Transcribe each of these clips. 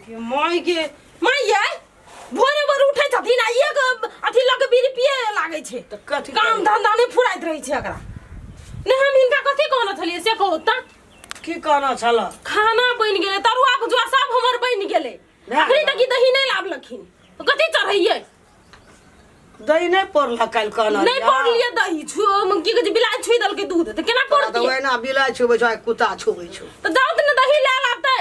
गे माय गे माय यै भोरे भोरे उठै छथिन आ एक अथी लऽ के बीड़ी पिए लागै छै। तऽ कथी काम करी? धंधा नहि फुराइत रहै छै एकरा। नहि हम हिनका कथी कहने छलियै से कहू तऽ। की कहना छल? खाना बनि गेलै, तरुआ भुजुआ सब हमर बनि गेलै, भए अखनी गेलै। तक ई दही नहि लाबलखिन, कथी चढ़ैयै? दही नहि पड़ल काल्हि कहना। नहि पौरलियै दही, छु की कहै छै, बिलाइ छुइ देलकै दूध तऽ केना तोरा तऽ पौरतियै? ओहिना बिलाइ छुबै छौ, आइ कुत्ता छुबै छौ। तऽ जाउ तऽ ने दही लए लाबतै।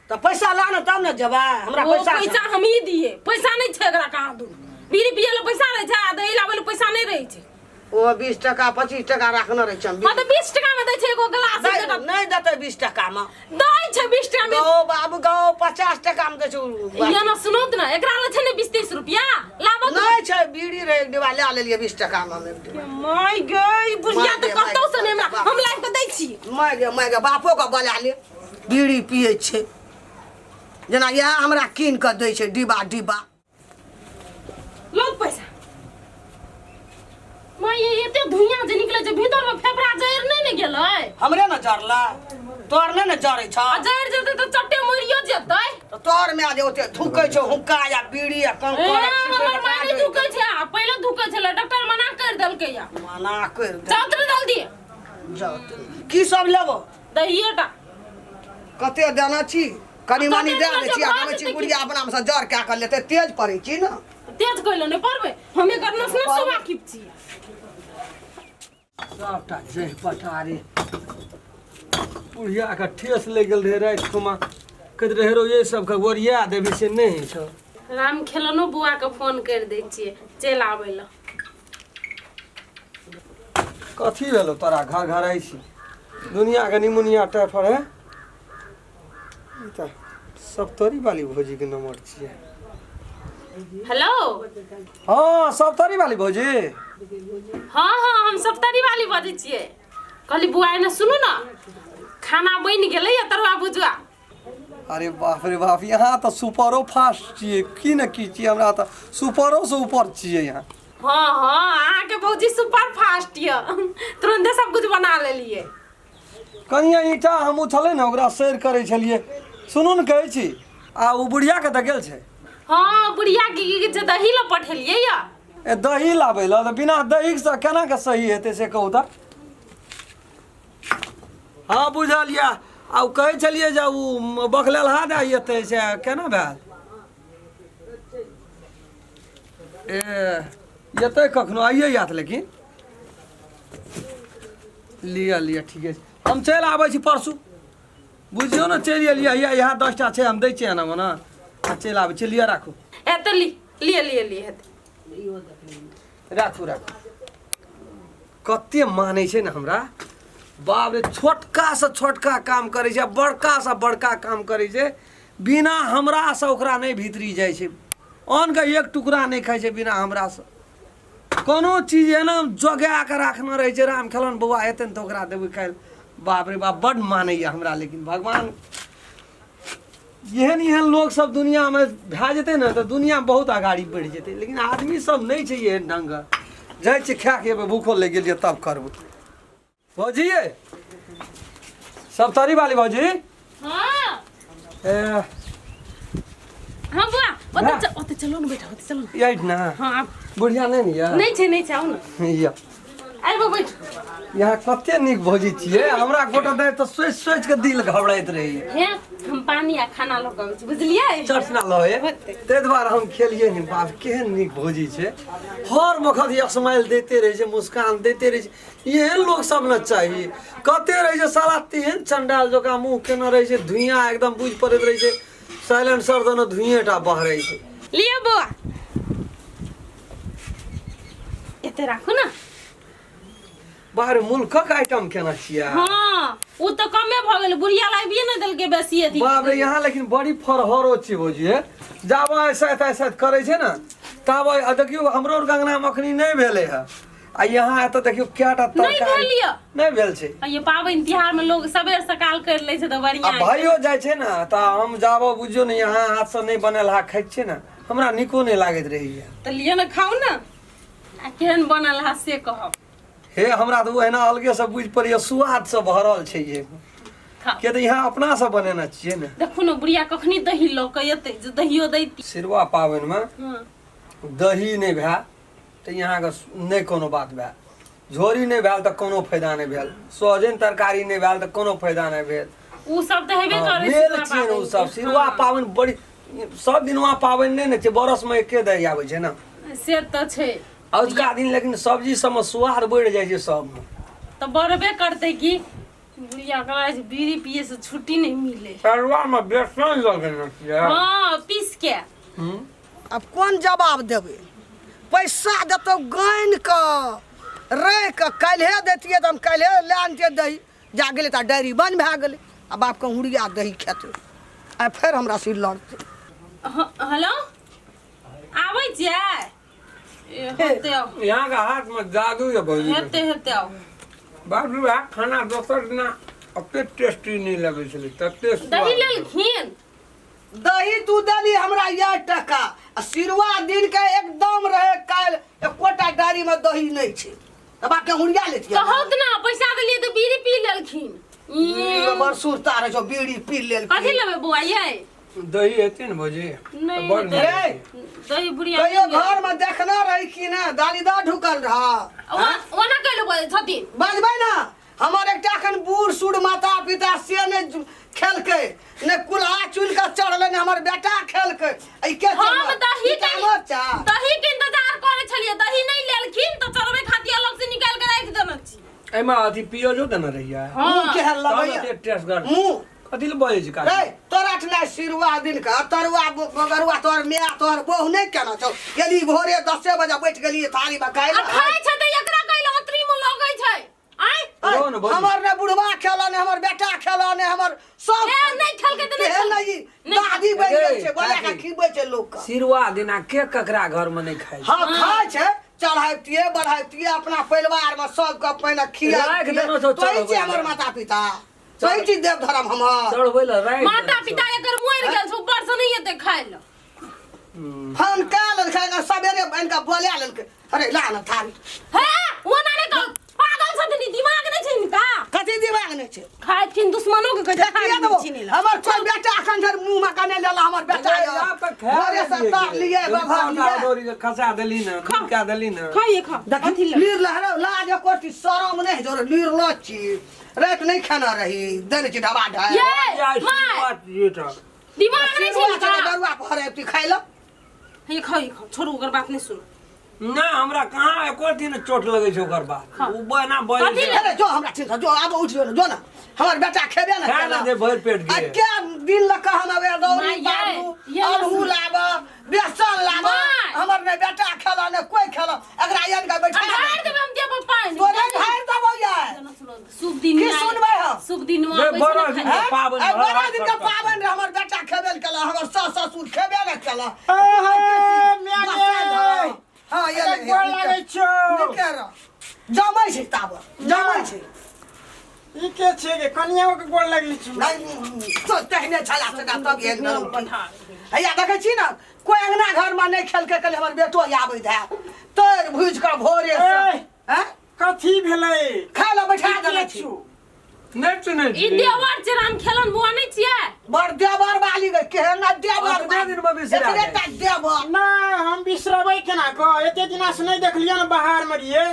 तऽ पैसा ला ने तब ने जेबै हमरा। ओ पैसा पैसा हमही दिए, पैसा नहि छै एकरा कहाँ दू। बीड़ी पिए लए पैसा रहै छै आ दही लाबै लए पैसा नहि रहै छै। ओ 20 टका 25 टका राखने रहै छै हम। हँ तऽ 20 टका में दै छै एगो गिलास। नहि, नहि देतै 20 टका मे। दै छै 20 टका में। गौ बाबू गौ, 50 टका मे दै छै उ। ये ना सुनो तऽ ना, एकरा लए छै ने 20 30 रुपया लाबो तऽ। नहि छै, बीड़ी रहै एक डिब्बा, लए लेलियै 20 टका मे हम एक डिब्बा। माय गे, ई बुढ़िया माय तऽ गे, माय कतौ से गे, नहि हमरा। बाप। हम लाबि कऽ दै छी। माय गे माय गे, बापो के बजा ले, बीड़ी पियै छै जेना इएह हमरा कीन कऽ दै छै डिब्बा डिब्बा। लौ पैसा। माय ये एते धुइयां जे निकले छै भीतर में, फेफड़ा जरि नहि ने गेलै? हमरे ने जरला, तोर नहि ने जरै छ। आ जरि जेतै तऽ चट्टे मरियो जेतै। तऽ तोर माय जे ओते थूकै छौ हुक्का या बीड़ी या ए, कंकड़ या हमर माय नहि सिगरेट। धुकै छै, आ पहिले धुकै छलै, डॉक्टर मना करि देलकै या। मना करि दे। जाउ तऽ जल्दी। जाउ तऽ। की सब लेबो? दहिए टा। कते देना छी? कनि मनि कते दए देना दै छै? छी आ भऽ गबै छी जेतै की? बुढ़िया अपना मे से जर कए कऽ लेतै, तेज पड़ै छी ने। तेज कैले नहि पड़बै, हम एकर नस नस से वाकिफ छी। सबटा जहि पटारी बुढ़िया के ठेस लागि गेल रहै राति खुमा, कहैत रहै रौ ये सबके ओरिया देबही, से नहि होइ छौ। राम खेलनो बुआ के फोन करि दै छियै चलि आबै लए। कथी भेलौ तोरा? घर घर छी दुनिया के निमुनिया टाइफर है। ई तऽ सप्तरी वाली भौजी के नंबर छियै। हेलो। हँ, सप्तरी वाली भौजी। हँ हँ, हम सप्तरी वाली बजै छियै। कहली बुआ, एने सुनू ने, खाना बनि गेलै या तरुआ भुजुआ। अरे बाप रे बाप, यहाँ तऽ सुपरो फास्ट छियै की ने की छियै, हमरा तऽ सुपरो से ऊपर छियै यहाँ। हँ हँ, अहाँके भौजी सुपर फास्ट यऽ, तुरन्ते सब कुछ बना लेलियै। कनिया ईंटा हम उछलै ने ओकरा सैर करै छलियै। सुनू ने, कहै छी आ ओ बुढ़िया कतऽ गेल छै? हँ, बुढ़िया के की कहै छै, दही लऽ पठेलियै यऽ। ए, दही लाबै लए तऽ बिना दही से केना के सही हेतै से कहू तऽ? हँ बुझल यऽ। आ ओ कहै छलियै जे ओ बकलेलहा दए एतै, से केना भेल? ए, एतै कखनो आइए आयत, लेकिन लिअ लिअ, ठीके छै, हम चलि आबै छी परसू, बुझियौ ने। चलि एलियै, हैया इएह 10टा छै, हम दै छियै एना ओना आ चलि आबै छी। लिअ, राखू। एतऽ ली, लिअ लिअ लिअ, हेतै। राखू राखू। कते मानै छै ने हमरा, बाप रे, छोटका से छोटका काम करै छै आ बड़का से बड़का काम करै छै। बिना हमरासँ ओकरा नहि भीतरी जाइ छै, अन्नके एक टुकड़ा नहि खाइ छै बिना हमरासँ। कोनो चीज एना जोगा कऽ राखने रहै छै, राम खेलौन बौआ हेतै ने तऽ ओकरा देबै काल्हि। बाप रे बाप, बड्ड मानैए हमरा। लेकिन भगवान एहन एहन लोक सब दुनियामे भए जेतै ने तऽ दुनिया बहुत अगाड़ी बढ़ि जेतै, लेकिन आदमी सब नहि छै एहन ढङ्गके। जाइ छियै खाए के एबै, भूखो लागि गेल यऽ। तब करबै भौजी ये सब तरी वाली भौजी। हाँ। ए। हाँ बुआ, ओते हाँ। ओते चलो ने, बैठो, ओते चलो ने। यही ना। हाँ, आब। बुढ़िया नहीं ने यार? नहीं छै, नहीं छै, आउ ने। या। आबि बैठ। यहाँ कते नीक भौजी छियै, हमरा गोटा दै तऽ सोचि सोचि के दिल घबराइत रहैए। हे, हम पानी आ खाना लऽ कऽ अबै छी, बुझलियै? चटना लहे ताहि दुआरे हम खेलियै ने। बाप, केहन नीक भौजी छै, हर वखत स्माइल दैते रहै छै, मुस्कान दैते रहै छै। एहन लोक सब ने चाही। कते रहै छै साला तेहन चंडाल जकाँ मुँह केने रहै छै, धुइयाँ एकदम बुझि पड़ैत रहै छै, साइलेंसर दने धुइये टा बहरै छै। लिअ बौआ, एते राखू ने। बाहर मुल्कक आइटम केना छियै? हाँ, ओ तऽ कमे भऽ गेल, बुढ़िया लाबिए ने देलकै बेसी अथी। बाप रे, यहाँ लेकिन बड़ी फरहरो छै भौजी। हे, जाबऽ ऐसा ऐसा करै छै ने ताबऽ आ देखियौ, हमरो आरके अङ्गनामे अखनी नहि भेलै हँ आ यहाँ एतऽ देखियौ कएटा नहि तरकारी भेल यऽ। नहि भेल छै। आ ये पाबनि तिहार में लोग सबेर सकाल कर लै छै तऽ आ बढ़िया। भाइयो जाइ छै ने तऽ हम जाबऽ बुझियौ ने यहाँ हाथसँ नहि बनेल हा खाइ छियै ने, हमरा नीको नहि लागैत रहैए। तऽ लिअ ने, खाउ ने आ केहन बनल हा से कहब। हे, हमरा तऽ ओहिना अलगे से बुझि पड़ैए, स्वादसँ भरल छै ये। खाओ। किया तऽ यहाँ अपना सब बनेने छियै ने। देखू ने बुढ़िया कखनी दही लऽ कऽ एतै जे दहियो दैती। सिरवा पाबनिमे हँ दही नहि भेल तऽ यहाँके नहि कोनो बात भेल, झोरी नहि भेल तऽ कोनो फायदा नहि भेल, सहजनि तरकारी नहि भेल तऽ कोनो फायदा नहि भेल। उ सब तऽ हेबे हँ, करै मेल सिरुआ छियै ने पाबनि ओ सब के। सिरुआ हँ, पाबनि बड़ी सब दिनवा पाबनि नहि ने छै, बरसमे एके दही आबै छै ने। से तऽ छै। अजुका दिन लेकिन सब्जी सबमे स्वाद बढ़ि जाइ छै सबमे। तऽ बढ़बे करतै की, बुढ़िया कहै छै बीड़ी पिए से छुट्टी नहीं मिले। तरुआमे बेसन लगेने छियै? हाँ पीस के। हूँ आब कोन जवाब देबै? पैसा देतौ गानि कऽ रहि कऽ, काल्हिए दैतियै तऽ हम काल्हिए लए आनतियै दही। जा गेलै तऽ डायरी बन्द भए गेलै आ बापके हुड़िया दही खेतै आ फेर हमरा सिर लड़तै। हेलो आबै छियै? ए, हेतै आउ। यहाँ के हाथ में जादू है भौजी। हेतै हेतै आउ। बाबू वएह खाना दोसर दिना ओते टेस्टी नहि लगै छलै तते स्वाद। दही लेलखिन? दही तू देली हमरा यह टका आ सिरुआ दिन के एकदम रहे, काल्हि एकोटा डायरी में दही नहीं छै तऽ बाप के हुड़िया लेतियै। कहौत ना पैसा देलियै तऽ बीड़ी पी लेलखिन। ई बड़ सुरता रहै छौ, बीड़ी पी लेल। कथी लेबै बौआ यै? दही हेतै ने भौजी? नहि बड़ नीक हेतै। रे दही बुढ़िया कहियो नहि घर में देखना रही कि ना दाली दा ढुकल रहा? ओना कैले बजै छथिन? बजबै ना, हमर एकटा एखन बूढ़ सूढ़ माता पिता से नहि खेलकै, ने कुल्हा चुनि कऽ चढ़लै, ने हमर बेटा खेलकै। ई के हम चढ़ल? दही ई के हमर चा दही के इंतजार करै छलियै, दही नहि लेलखिन तऽ चढ़बै खातिर अलग से निकालि के राखि देने छी। एहिमे अथी पियाजो देने रहियै? मुँह केहन तहन लगैया एते टेस्ट कर मुँह। कथी लए बजै छी काकी? रे तोरा ठना सिरुआ दिन का तरुआ बगरुआ तोहर माय तोहर बहु नहि केना छौ? गेली भोरे 10 बजे बैठ गेली थारी में खाइ आ लए। खाइ छै तऽ एकरा कैले अंतरी मे लगै छै? आँय रहो ने भौजी। हमर ने बुढ़वा खेला, ने हमर बेटा खेला, ने हमर सब। ए, नहि खेलकै तऽ नहि केहन खेलकै। नहि नहि दादी बनि गेल छै, ए, बोला के काकी। खिबै छै लोक के। सिरुआ दिना के ककरा घर में नहीं खाइ छै? हाँ खाइ छै, चढ़ैतियै बढ़ैतियै अपना परिवार में सबके पहिने राखि देने छौ खिया। तोही चढ़बै छी हमर लए। माता पिता, तोही छी देव धर्म हमर। चढ़बै लए राखि माता देने छौ। पिता एकर मरि गेल छै, ऊपर से नहि एतै खाइ लए। फोन कए लेलकै आ सबेरे बनि कऽ बोला लेलकै, अरे ला ने थारी। हे ओना नहि कह, पागल छथिन ई, दिमाग नहि छै हिनका। कथी दिमाग नहि छै? खाथिन दुश्मनो के कहै छै देखिए थारी देबो छीन ले। हमर कोई बेटा एखन धरि मुँह में कने लेला हमर बेटा ए, यऽ। यहाँ पर खा भोरे से लेलियै तार गे। लिए बभर लिए। दौड़ी के खसा देली ने, ढुका देली ने। खाइए खा। देखी कथी ले लीर लहरो लाज एको शरम नहि जोर लीर लची राति नहि खाना रही देने छी ढबा ढाई। ये या माय सिरुआ छियै तऽ दिमाग नहि छै हिनका। दरुआ पर आबि खाइ लऽ। हे खाओ ये खाओ, छोड़ू ओकर बात नहि सुनू। ना हमरा कहाँ एको दिन चोट लगै छै ओकर बाद। हाँ। ओ बना बजै कथी छै। ले? अरे जो हमरा ठीक जो आब उठ जो ने जो ने हमर बेटा खेबे ने खा केलक। ने दे भरि पेट आ गे। के दिन लऽ कऽ हम अबे दौड़ी माय, बाबू ये अरहू सुन। लाब बेसन लाब। माय। हमर ने बेटा खेला ने कोई खेला, एकरा आनि कऽ बैठा आ ढारि दे। देबै हम देब पानि। तोरे ढारि देबौ यार। शुभ दिन की में सुनबै हम? शुभ दिन में जे आबै छै बड़ा ने दिन खाइ के पाबनि आइ हर बड़ा हर दिन के करता। पाबनि रहे, हमर बेटा खेबे ने केला, हमर सास ससुर खेबे ने केला। हे, माय गे। हाँ ये अरे ले, गोर निके- लागै छियौ। निके रह। जमै छै ताबत जमै छै। ई के छियै गे? कनिया के गोर लगली छी? नहीं तो तेहने छला से तब एक दिन हैया देखै छी ने कोई अंगना घर में नहीं खेलकै, कहले हमर बेटो आबैत है तर भुज कऽ भोरे से ए। हैं कथी भेलै? खाय लए बैठा ई देने के छी। छियौ? नहि सुनै ई छी। देवर छै राम खेलन बुआ नहि छियै? बड़ देवर वाली गई, केहन ना देवर। अतबे दिनमे बिसरा एतबे जाइ। टा देवर। नहि हम बिसरबै केना कऽ, एते दिना से नहि देखलियै ने, बाहर मे रहियै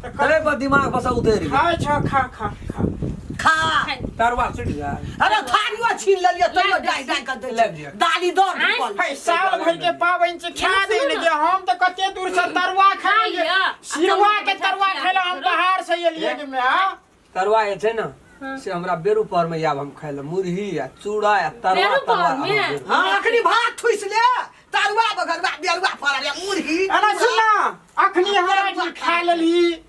तऽ तै पर दिमाग पर से उतरि गेल। खाइ छह, खा खा खा खा। तरुआ छुटि जाय। अरे थारियो छीन लेलियै तैयो डाइ डाइ कऽ दै लाबि छै। दिअ। दाली दर आँय? ढुकल। है साल भर के पाबनि छै, खा दे ने गे। हम तऽ कते दूर से तरुआ खा खाइ लिअ। सिरुआ के तरुआ खाइ लए हम बाहर से एलियै गे माय। तरुआ जे छै ने से हमरा बेरू पर में आब हम खाइ लए मुरही आ चूड़ा आ तरुआ। बेरू तरुआ पहरमे? हाँ, बेरू। हाँ अखनी भात ठुसि ले, तरुआ बगरुआ बेरुआ फड़ल मुरही। एना सुन ना, अखनी हमरा ठी खा लेलही,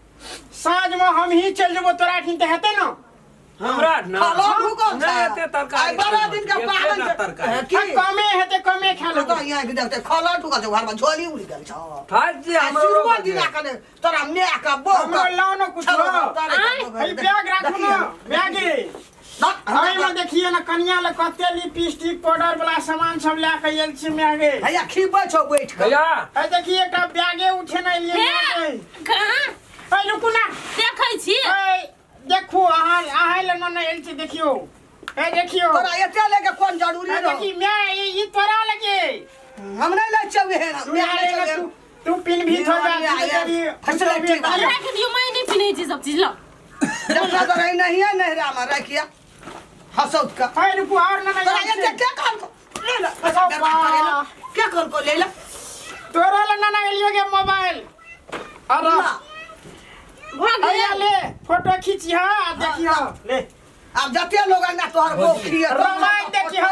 साँझ में हम ही चलि जेबो तोरा ठीन तऽ हेतै ना? हमरा ना खलो ढुकल छै। नहि एते तरकारी आइ बड़ा दिन के एते पाबनि ना छै। तरकारी। की? आ कमे हेतै, कमे खा कतऽ लेबै। यहाँ के देखते खलो ढुकल छै, घरमे झोली उड़ि गेल छौ। खाइ छियै आ हमरो सिरुआ रोकल दिना छै। कने तोरा माय के बहु हमरो के लाउ ने कुछो। छलो, तोरे के आँय? बहु है के। बैग राखू ने, बैग एहिमे देखिए ने कनिया लए कते लिपस्टिक पाउडर वाला सामान सब लए के आयल छी माय गे। हैया खीबै छौ बैठ कऽ। भैया है देखिए एकटा बैगे उठेने एलियै हे माय गे। कहाँ है रुकू ना। देखै छी। है देखू अहाँ अहाँ लए ने आयल छी, देखियौ। ए देखियो तोरा एते लेके कोन जरूरी ए रहो देखी मैं ई तोरा लगे हम नहीं लै छियौ एहन तू मैं ले नहीं ले छियौ तू तू पिन भी थो जा तू कभी फैसिलिटी बा। राखि दियौ मैं नहीं पिन्है छी सब चीज ल जकरा तो रही नहीं है नहरा में रखिया हसौत का हाय रुकू और ना तोरा एते के कहल को ले ले पैसा बर्बाद करे ला के कहल को ले ले तोरा ले ना एलियो के मोबाइल अरे ना, भऽ भैया गेल ले फोटो खींची हां देखियो ले आब जते लोग अंगा तोहर गो खिए रामायण देखियो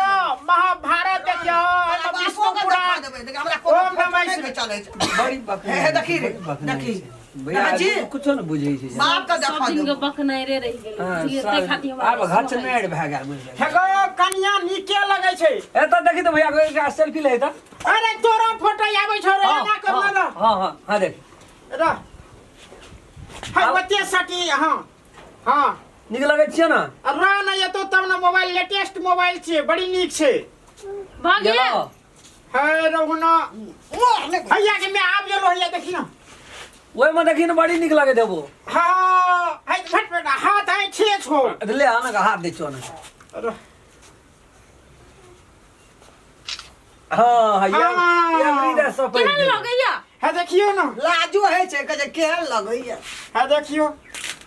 महाभारत देखियो एमे विष्णु पुराण हमरा कोनो ओम नमः फोटो नहि चलै छै बड़ी बकवास हे, हे, देखी रे, बड़ी बकवास देखी। छै। भैया देखै छी? कुछो ने बुझै छै बाप के सब देखा दिन के देबो बकनाइरे रहि गेल हाँ, बुझलियै ताहि खातिर हमरा आब गुस्सा घच होइ मेड़ भए गेल बुझलियै हेगो कनिया नीके लगै छै ए तऽ देखी तऽ भैया एकटा सेल्फी ले तऽ अरे तोरा फोटो आबै छौ रे एना कर ना हाँ हाँ हाँ हाँ देख रह है ओते सटी हां हां नीक लगै छियै ने रह नै एतो तब ने मोबाइल लेटेस्ट मोबाइल छै बड़ी नीक छै भऽ गेल गेलौ है रघुना मोर नहि हैया के मैं आब गेलो हैया देखी ना ओहिमे देखी ने बड़ी नीक लगैत हेबो हाँ है फट फट हाथ है छे छो ले आना का हाथ दै छौ ने अरे हाँ हाँ हाँ। ये हृदय सब केहन लगैया है देखियो ना लाजो होइ छै कहै छै केहन लगैया है देखियो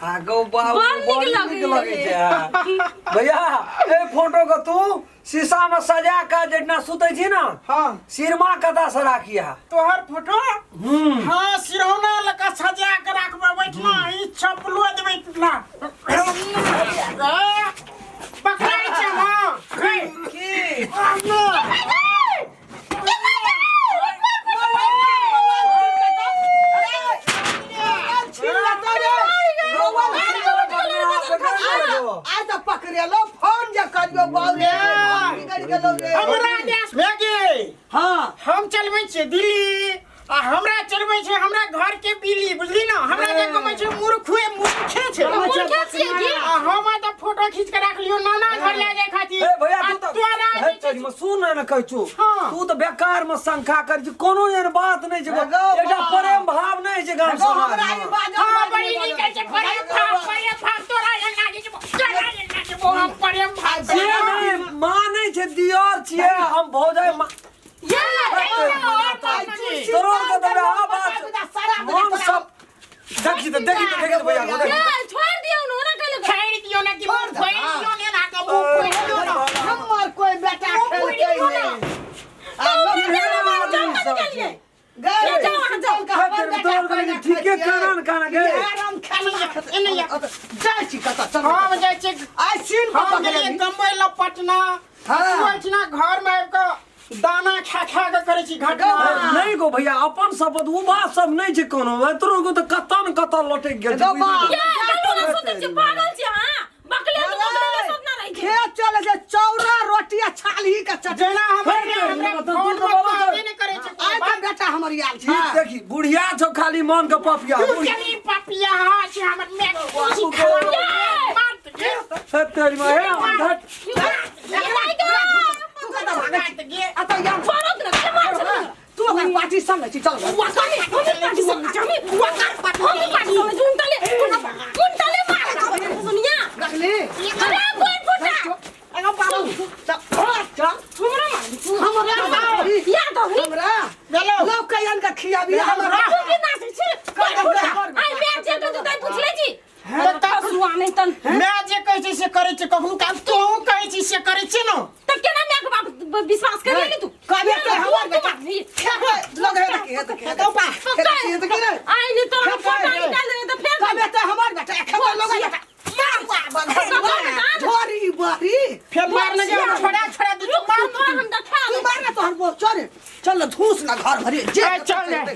आ गौ बाबू बड़ नीक बड़ नीक लगैया लगै छै हाँ। भैया ए फोटो के तू शीशा में सजा के जेना सुतै छी ना हाँ सिरमा कता से राखिया तोहर फोटो हम्म हाँ सिरौना लगा सजा के राखबे बैठना ई चप्पलो देबै टुटला पकड़ाइ छै हाँ हे, की आइ तऽ पकड़ेलो फोन जे करियो बाउ रे बिगड़ गेलो रे हमरा देश भेगे हाँ हम चलबै छियै दिल्ली आ हमरा चलबै छै हमरा घर के बिल्ली बुझली ना हमरा जे कमै छै मूर्खे मूर्खे छै मूर्खे छियै की? आ हम तऽ फोटो खींच के राख लियो नाना घर ले जाय खातिर ए भैया आ तू तऽ तोरा हे जे छै तोरी में सुन ने कहै छु हाँ। तू तऽ बेकार में शंका कर छी कोनो एहन बात नहि छै गौ एकटा बा। प्रेम भाव नहि छै गाम गौ, हमरा समाज ई में बाजल हाँ बात बड़ी नहि नीक छै प्रेम भाव प्रेम भाव तोरा एना जे छै तोरा एना जे छै हम प्रेम भाव से नहि मानै छै दियर छियै हम भौजाइ ये तोरो के तऽ वएह बात मन सब देखी तऽ देखी तऽ देखी तऽ भैया को देखी ये छोड़ दियौ ने ओना कैले छोड़ि दियौ ने कि छोड़ दे। छोड़ि दियौ ने ना के मुंह खोलि दियौ ना हमर कोई बेटा खेलकै नहि आ लोक केहन आदमी सब छै गए जाओ, अहाँ जाओ। तोहर कनि ठीके काना ने काना गे आराम खेलना एने या। जाइ छी कतऽ चल हम जाइ छियै आइ सीन पर हम पकड़ेली गेलियै कमबै लए पटना हाँ। ओहिठिना घर में आबि कऽ दाना खा खा कऽ करै छी घटना नहि गो भैया अपन शपथ ओ बात सब नहि छै कोनो तोरो गो तऽ कतऽ ने कतऽ लटकि गेल छै गौ बा। बुझि ये चलू ना सुतै छी पागल छी अहाँ बकले तो बकले सब ना रहि गेल खेत चले छै चौरा रोटी आ छालही के चटनी जेना हमर हे, हमरा तू फोन तऽ पर बोलऽ कहबे नहि करै छै आइ तऽ बेटा हमर आयल छै ठीक देखी बुढ़िया छौ खाली मन के पपिया तू चली पपिया हाँ छै हमर मैं खुशी मार गे हे तेरी माँ हे धट तू कतऽ भागै छी? गे एतऽ या छोड़त ना के मार छलै तू ओकर पार्टी संग छी चल वाका में हम पार्टी संग छी हम वाका हम पार्टी संग छी उनटाले उनटाले मार सुनिया रखली अरे कोई फुटा एगो बाबू चल चल हमरा मार हमरा मार। या तो हमरा हेलो लोग कहियन के खियाबी हमरा तू की नाचै छी कर, कर, कर। आई मैं जे के तू पुछले छी तऽ हसुआ नहीं तन मैं जे कहै छी से करै छी कखनो काल तोहूँ कहै छी से करै छी ने तब केना my के बाप विश्वास कर लेली तू कहबे तऽ हमर बेटा मारली खेबै लग हे देखी हे देखी हे देखी हे देखी रे आई नहीं तो फोटो निकाल दे तो फेर कहबे तऽ हमर बेटा खेबै लग हे बेटा झोरी बारी फेर मारने के छोड़ा छोड़ा दी रुक मार तू हम देखा तू मार ना तोहर चल चल धूस ना घर भरी जे ए, चल रे।